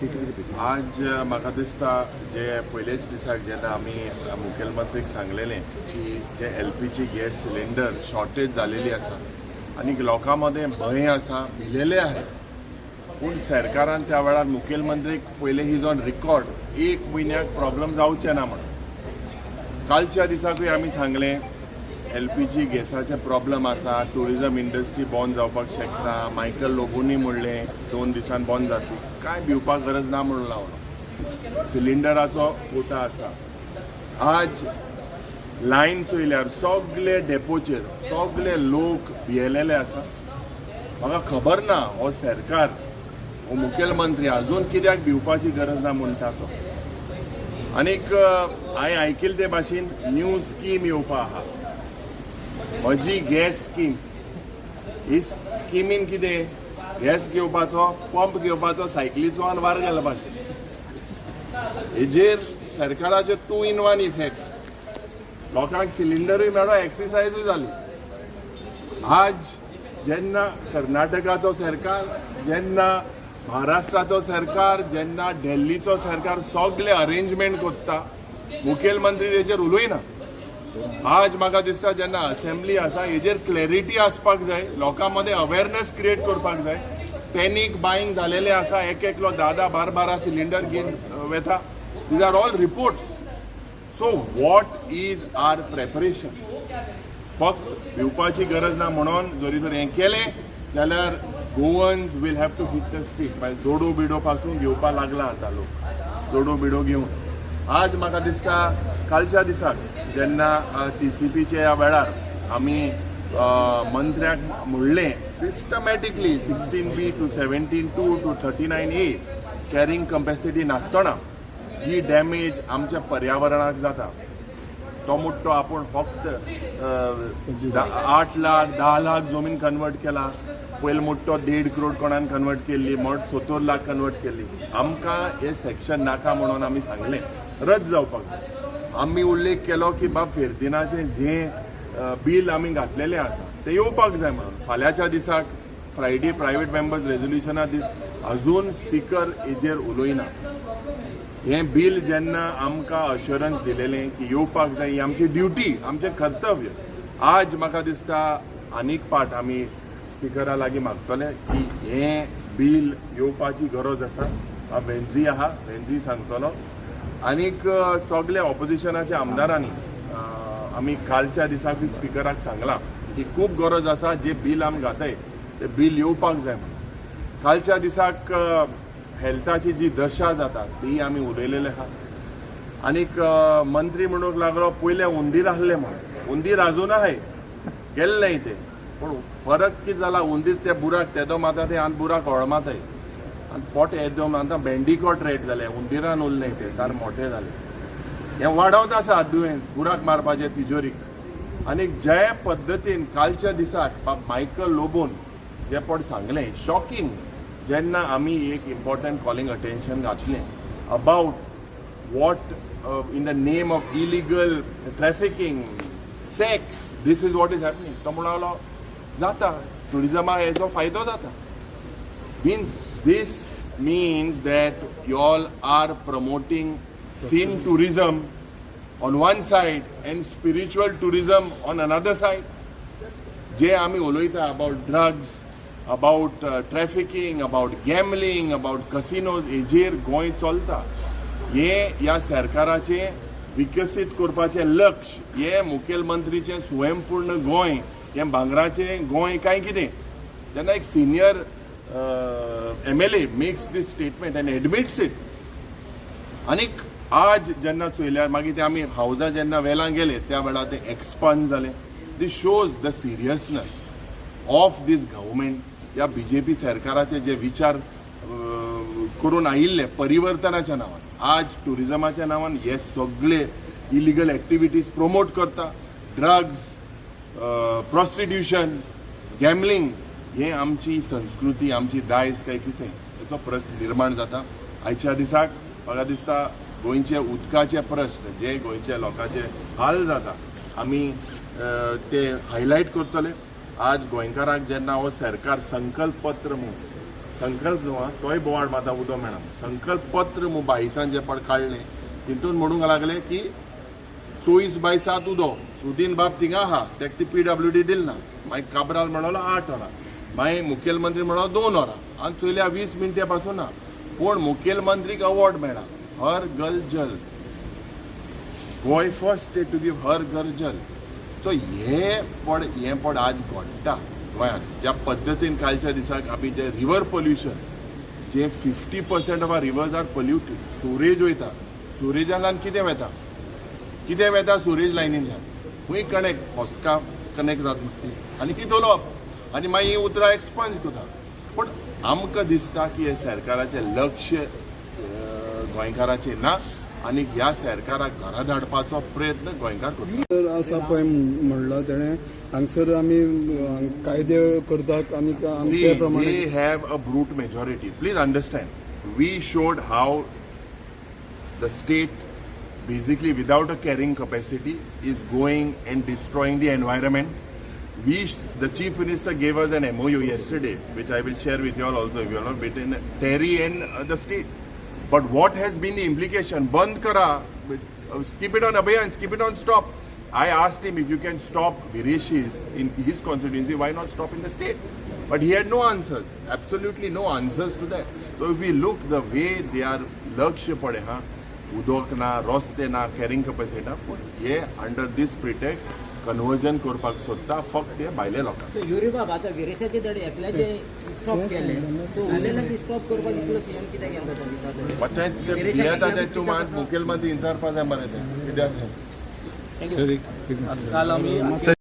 आज म्हाका दिसता जे पयलेच दिसाक जेन्ना आमी मुखेलमंत्रीक सांगलेलें की जे एलपीजी गॅस सिलिंडर शॉर्टेज जालेली आसा आनी लोकां मदें भंय आसा, भिलेले आहात. पूण सरकारान त्या वेळार मुखेलमंत्रीक पयले his on record एक म्हयन्याक प्रॉब्लम जावचे ना म्हणून. कालच्या दिसाकूय आमी सांगलें एलपीजी गॅसाचे प्रॉब्लम आसा, ट्युरिजम इंडस्ट्री बंद जावपाक शकता. मायकल लोबोनी म्हणलें 2 दिसान बंद जातली, कांय भिवपाक गरज ना म्हणून लावलो. सिलिंडराचो कोटा आसा. आज लायन चोयल्यार सगळे डेपोचेर सगळे लोक भियेलेले आसा. म्हाका खबर ना हो सरकार, हो मुखेलमंत्री अजून कित्याक भिवपाची गरज ना म्हणटा तो. आनीक हांवें आयकिल्ले ते भाशेन न्यू स्कीम येवपा आहा, म्हजी गॅस स्कीम. ही स्किमीन कितें गॅस घेवपाचो, पंप घेवपाचो, सायकलीचो आनी वार घालपाचो. हेजेर सरकाराचो 2 in 1 effect. लोकांक सिलिंडरूय मेळ्ळो, एक्सरसायजूय जाली. आज जेन्ना कर्नाटकाचो सरकार, जेन्ना महाराष्ट्राचो सरकार, जेन्ना दिल्लीचो सरकार सगळे अरेंजमेंट करता, मुखेलमंत्री हेजेर उलयना. आज म्हाका दिसता जेन्ना असेंब्ली आसा हेजेर क्लॅरिटी आसपाक जाय, लोकां मदें अवेरनेस क्रिएट करपाक जाय. पॅनीक बायिंग जालेलें आसा, एक एकलो 10 10 12 12 सिलिंडर घेवन वेता. These are all reports. So what is our preparation? फक्त भिवपाची गरज ना म्हणून जरी तर हें केलें जाल्यार Goans will have to hit the street. मागीर जोडो बिडो पासून घेवपाक लागला आतां लोक, जोडो बिडो घेवन. आज म्हाका दिसता कालच्या दिसाक जेन्ना TCPच्या वेळार आमी मंत्र्याक म्हणलें systematically 16B to 17(2 to 39A carrying capacity नासतना जी डॅमेज आमच्या पर्यावरणाक जाता, तो मुट्टो आपूण फक्त 8 लाख 10 लाख जमीन कन्वर्ट केला. पयलो मुट्टो 1.5 करोड कोणान कन्वर्ट केल्ली, मोट 70 लाख कन्वर्ट केल्ली. आमकां हे सेक्शन नाका म्हणून आमी सांगलें, रद्द जावपाक जाय. आमी उल्लेख केलो की बाब फेर्दिनाचें जें बील आमी घातलेलें आसा तें येवपाक जाय म्हणून. फाल्यांच्या दिसाक फ्रायडे प्रायवेट मेंबर्स रेजोल्युशना दीस, अजून स्पिकर हेजेर उलयना. हें बील जेन्ना आमकां अश्योरन्स दिलेलें की येवपाक जाय, ही आमची ड्युटी, आमचें कर्तव्य. आज म्हाका दिसता आनीक पाट आमी स्पिकरा लागीं मागतले की हें बील येवपाची गरज आसा. वेन्झी आहा, वेन्झी सांगतलो. आनीक सगळे ऑपोजिशनाच्या आमदारांनी आमी कालच्या दिसाक स्पिकराक सांगलां की खूब गरज आसा, जे बील आमी घाताय तें बील येवपाक जाय म्हणून. कालच्या दिसाक हेल्थाची जी दशा जाता ती आमी उलयलेले आहा. आनीक मंत्री म्हणूंक लागलो पयले उंदीर आहले म्हणून, उंदीर आजून आहाय, गेल्ले न्हय ते. पूण फरक कितें जाला, उंदीर ते बुराक तेदो मारता ते आनी बुराक होळमाताय आनी पोट येदो आतां बँडिकॉट रेट जाले, उंदिरान उरलें ते सार मोठे जाले. हें वाडोवत आसा दुयेंस बुराक मारपाचें तिजोरीक. आनी जे पद्दतीन कालच्या दिसाक बाब मायकल लोबोन जे पट सांगलें शॉकिंग, जेन्ना आमी एक इम्पॉर्टंट कॉलिंग अटेन्शन घातलें about what in the name of illegal trafficking, sex, this is what is happening. तो म्हणलो जाता ट्युरिजमा हेजो फायदो जाता. Means this means that you all are promoting sin tourism on one side and spiritual tourism on another side. जे आमी उलयता about drugs, about trafficking, about gambling, about casinos, हेजेर गोंय चलता. हे ह्या सरकाराचें विकसीत करपाचें लक्ष, हे मुखेलमंत्रीचें स्वयंपूर्ण गोंय, हें भांगराचें गोंय काय कितें. जेन्ना एक senior MLA makes this statement and admits it. आनीक आज जेन्ना चोयल्यार मागीर ते आमी हावजा जेन्ना वेलां गेले त्या वेळार ते एक्सपंज जाले. This shows the seriousness of this government. ह्या बीजेपी सरकाराचे जे विचार करून आयिल्ले परिवर्तनाच्या नांवान, आज ट्युरिजमाच्या नांवान हे सगळे इलिगल एक्टिविटीज प्रमोट करता. ड्रग्स, प्रोस्टिट्युशन, गॅमलिंग, हे आमची संस्कृती, आमची दायज काय कितें हेचो प्रश्न निर्माण जाता. आयच्या दिसाक म्हाका दिसता गोंयचे उदकाचे प्रश्न जे गोंयच्या लोकांचे हाल जाता आमी ते हायलायट करतले. आज गोंयकारांक जेन्ना हो सरकार संकल्प पत्र म्हूण संकल्प जो आहा तोय बोवाळ मारता, उदक मेळना. संकल्प पत्र बाईसान जे पळ काडलें, तितून म्हणूंक लागले की 24/7 उदक. सुदीन बाब थिंगा आहा, तेका ती पीडब्ल्यूडी दिल ना. मागीर काब्राल म्हणलो 8 वरां, मागीर मुखेलमंत्री म्हणलो 2 वरां, आनी चोयल्या 20 मिनटां पासून ना. पूण मुखेलमंत्रीक अवॉर्ड मेळ्ळा, Har Ghar Jal. Goa first state to give Har Ghar Jal. So हे पड आज घडटा गोंयांत, ज्या पद्दतीन कालच्या दिसाक आमी जे रिवर पोल्युशन, जे 50% of our rivers are polluted. Sewerage वयता, सुरेजांतल्यान कितें वता, कितें वता सुरेज लायनींतल्यान? खंय कनेक्ट, हॉस्का कनेक्ट जाता ती आनी ती उलोवप आनी मागीर ही उतरां एक्सपंज करता. पूण आमकां दिसता की हे सरकाराचें लक्ष गोंयकाराचेर ना आनी ह्या सरकाराक घरा धाडपाचो प्रयत्न गोंयकार करता. तर आसा पळय म्हणलां तेणें, हांगसर आमी कायदे करतात आनी आमी ते प्रमाणे. They have a brute majority. Please understand. We showed how the state, basically without a carrying capacity, is going and destroying the environment. The chief minister gave us an MOU yesterday, which I will share with you all also if you are not, between TERI and the state. But what has been the implication? बंद करा, keep it on abeyance, keep it on stop. I asked him, if you can stop Vireshis in his constituency, why not stop in the state? But he had no answers, absolutely no answers to that. So if we look the way they are, लक्ष पडे हा, उदक ना, रस्ते ना, carrying capacity ना, पूण हे अंडर दीस प्रिटेक्स्ट कन्वर्जन करपाक सोदता फक्त हे भायले लोकांक. सो युरी बाब, आतां विरेशाचे धड एकल्याचे स्टॉप केले, सो उरलेल्यांचे स्टॉप करपाक इतलो सीएम कित्याक येता तो? पण ते भियेता ते. तूं मात मुखेलमंत्री विचारपा जाय मरे, ते कित्याक? Thank you. काल आमी